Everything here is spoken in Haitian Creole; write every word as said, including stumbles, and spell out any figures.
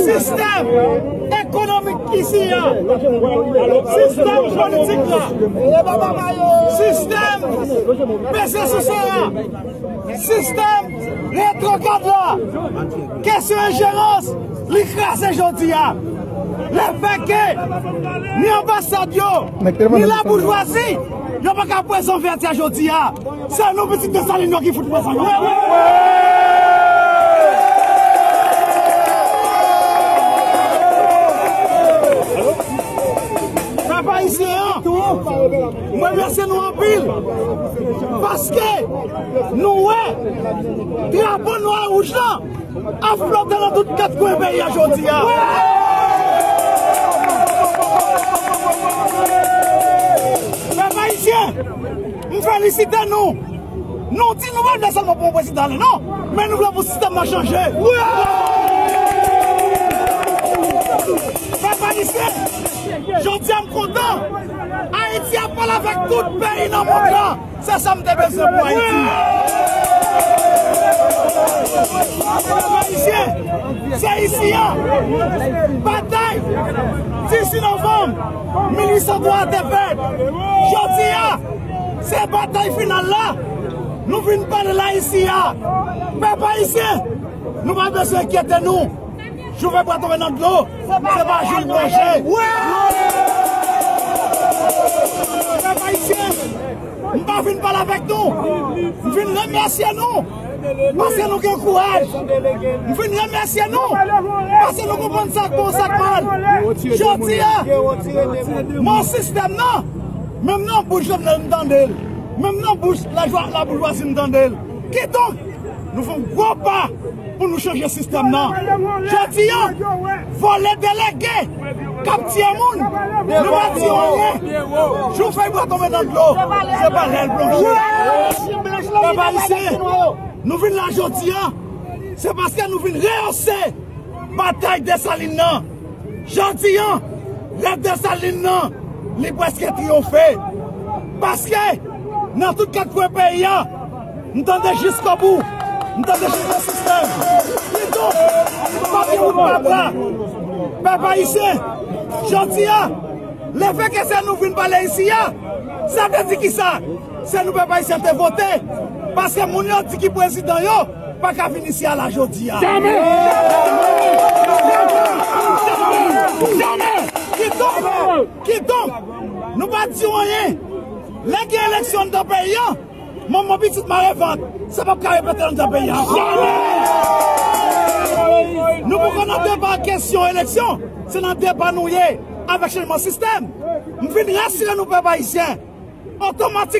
Sistèm ekonomik isi a, sistèm politik la, sistèm peze souse a, sistèm retwograd la, kesyon enjerans, li kraze jodi a. Lefètke ni anbasad yo, ni laboujwazi, yo pa ka prezan Vètyè jodi a. Se nou pitit Desalin yo ki fout prezan yo. Pèp ayisyen an, mwen remèsye nou anpil. Paske nou wè drapo nwa e wouj lan ap flote nan tout kat kwen peyi a jodi a. Pèp ayisyen, m felisite nou. Nou di nou pa vle sèlman pou yon prezidan ale, non, men nou vle pou sistèm nan chanje. Pèp ayisyen, jodi a m kontan. Ayiti ap pale avèk tout peyi nan mond lan. Se sa m te bezwen pou Ayiti. Pèp ayisyen, se isi a batay dizuit novanm mil uit san twa a te fèt. Jodi a, se batay final la. Nou vin pale la isi a. Pèp ayisyen, nou pa bezwen enkyete nou. Jou fè bwa tonbe nan dlo, se pa jou l plonje. Pèp ayisyen, m pa vin pale avèk nou. M vin remèsye nou paske nou gen kouraj. M vin remèsye nou paske nou konprann sa k bon, sa k mal. Jodi a, men sistèm nan, menm nan bouch Jovenel m tande l, menm nan bouch lajwa-, laboujwazi m tande l. Kidonk, nou fè yon gwo pa pou nou chanje sistèm nan. Jodi a, vòlè delege k ap tiye moun, nou pa di yo anyen. Jou fèy bwa tonbe nan dlo, se pa lè l plonje. Pèp ayisyen, nou vin la jodi a, se paske nou vin reyose batay Desalin nan. Jodi a, rèv Desalin nan, li prèske triyonfe. Paske, nan tout kat kwen peyi a, m tande jiskobou, m tande jis nan sistèm. Kidonk, pa gen wout pa bra. Pèp ayisyen, jodi a, lefètke se nou vin pale isi a, sa vle di kisa? Se nou pèp ayisyen te vote, paske moun yo di ki prezidan yo pa ka vin isi a la jodi a. Jamè! Jamè! Kidonk, kidonk, nou pa di w anyen. Lè gen eleksyon anndan peyi a, manman pitit mare vant, sa p ap ka repete anndan peyi a ankò. Jamè! Nou poko nan deba kesyon eleksyon, se nan deba nou ye avèk chanjman sistèm. M vin rasire nou pèp ayisyen. Otomatik